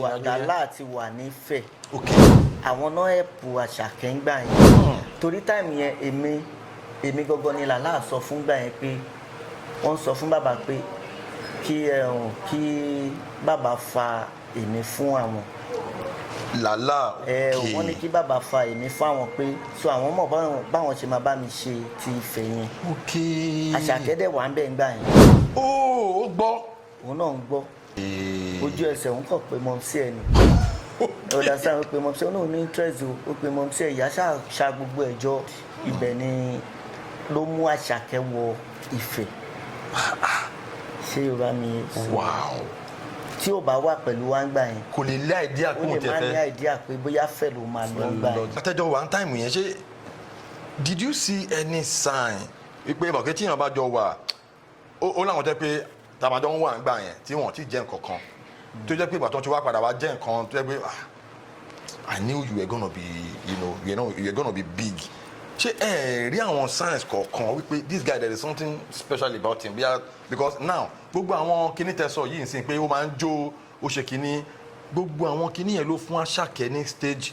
Wà ìrìnàjò yẹn. Làlá ti wà nífẹ̀ẹ́. Àwọn náà help Àṣàkẹ́ ń gbà yẹn, torí time yẹn, èmi gangan ni Làlá sọ fún gbà yẹn pé wọ́n sọ fún bàbá pé kí ẹ̀hún kí bàbá fa èmi fún àwọn. Làlá. Ẹ wọ́n ní kí bàbá fa èmi fún àwọn, pé so àwọn mọ̀ báwọn ṣe máa bá mi ṣe ti Ifẹ̀ yẹn. Àṣàkẹ́ dẹ̀ wà ń bẹ̀ ń gbà yẹn. Ó ó gbọ́. Òun náà ń gbọ́. Ojú ẹsẹ̀, òun kàn pé mumsy ẹ̀ ni ọ̀dà sáà, ó pe mumsy ẹ̀, ó náà ní interest o. Ó pe mumsy ẹ̀, ìyá ṣáà ṣa gbogbo ẹ̀jọ́ ibẹ̀ ni ló mú Àṣàkẹ́ wọ Ifẹ̀. Ṣé Yorùbá mi sọ? Tí ò bá wà pẹ̀lú wa ń gbà yẹn, Kò lè lé idea ó kó lè tẹ̀ má ní fẹ́ idea pé bóyá fẹ́ ló máa lọ gbà yẹn. Àtẹ́jọ́ wà ń time yẹn, ṣé did you see any sign wípé bọ̀kẹ́ tí èèyàn bá jọ wà, ó láwọn tẹ́ pé tàbájọ́ ń wà ń gbà yẹn tí wọ́n ti jẹ́ nǹkan kan, tó jẹ́ pé ìgbà tó ti wá padà wá jẹ́ nǹkan tó jẹ́ pé, "Ah, I knew you were gonna be you know you know you were gonna be big"? Ṣé ẹ rí àwọn signs kọ̀ọ̀kan wípé this guy, there is something special about him? Bíi because now, gbogbo àwọn kinní tẹ́ sọ yìí ń sìn pé ó máa ń jó, ó ṣe kinní, gbogbo àwọn kinní yẹn ló fún Àṣàkẹ́ ní stage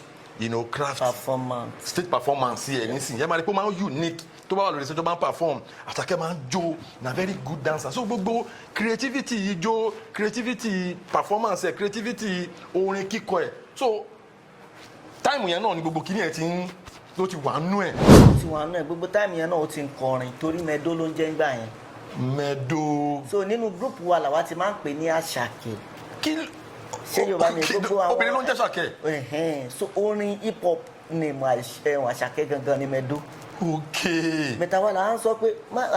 craft, Performance. Stage performance yẹ nísìnyí, ẹ máa rí pé ó máa ń unique. Tó bá wà lórí stage, tó bá ń perform, Àṣàkẹ́ máa ń jó, na very good dancer. So gbogbo creativity ijó, creativity performance ẹ, creativity orin kíkọ ẹ, so time yẹn náà ni gbogbo kinní ẹ ti ń ló ti wà nú ẹ. Ó ti wà nù ẹ. Gbogbo time yẹn náà, ó ti ń kọrin, torí Mẹdó ló ń jẹ́ ńgbà yẹn. Mẹdó. So nínú group wa làwa ti máa ń pè ní Àṣàkẹ́. Kí Ṣé Yorùbá mi? Gbogbo àwọn Obìnrin ló ń jẹ́ Ṣàkẹ́? Ẹ̀hẹ́n. So orin hip hop ni mo ẹ̀hún Àṣàkẹ́ gangan ni Mẹdó. Mẹ́ta wa là ń sọ pé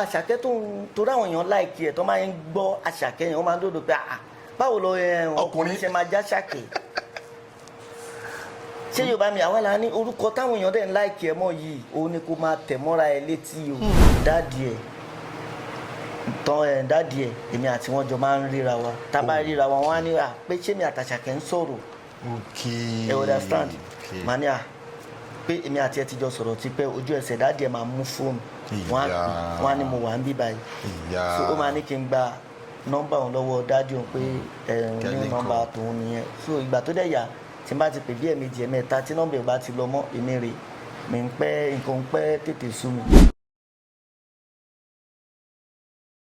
Àṣàkẹ́ tó ń torí àwọn èèyàn like ẹ̀, tó máa ń gbọ́ Àṣàkẹ́ yẹn, wọ́n máa ń dòdò pé, "Ah, báwo lọ ẹ̀hún ọkùnrin ṣe máa já Ṣàkẹ́?" Ṣé Yorùbá mi? Àwa là ní orúkọ táwọn èèyàn dẹ̀ ń like ẹ̀ mọ́ yìí, òun ni kó máa tẹ̀ mọ́ra ẹ létí o. Daddy ẹ̀ tán ẹ̀, daddy ẹ̀, èmi àti wọn jọ máa ń ríra wa. Tá a bá ríra wa, wọn á ní à pé ṣé mi àtàṣàkẹ́ ń sọ̀rọ̀. Ẹ understand? Màá ní à pé èmi àti ẹ ti jọ sọ̀rọ̀ tipẹ́. Ojú ẹsẹ̀, daddy ẹ̀ máa mú fóònù wọn á pè, wọn á ní mo wà ń bí báyìí. So ó máa ní kí n gba nọ́mbà òun lọ́wọ́ daddy òun, pé ẹ̀ ní Kẹ́lí nọ́mbà kan. Tòun nìyẹn. So ìgbà tó dẹ̀ yà, tí n bá ti pè bí ẹ̀ẹ̀mejì, ẹ̀ẹ̀mẹ́ta, tí nọ́mbà ẹ̀ bá ti lọ mọ́, èmi rè mi ń pẹ́, nǹkan ń pẹ́ tètè sú mi.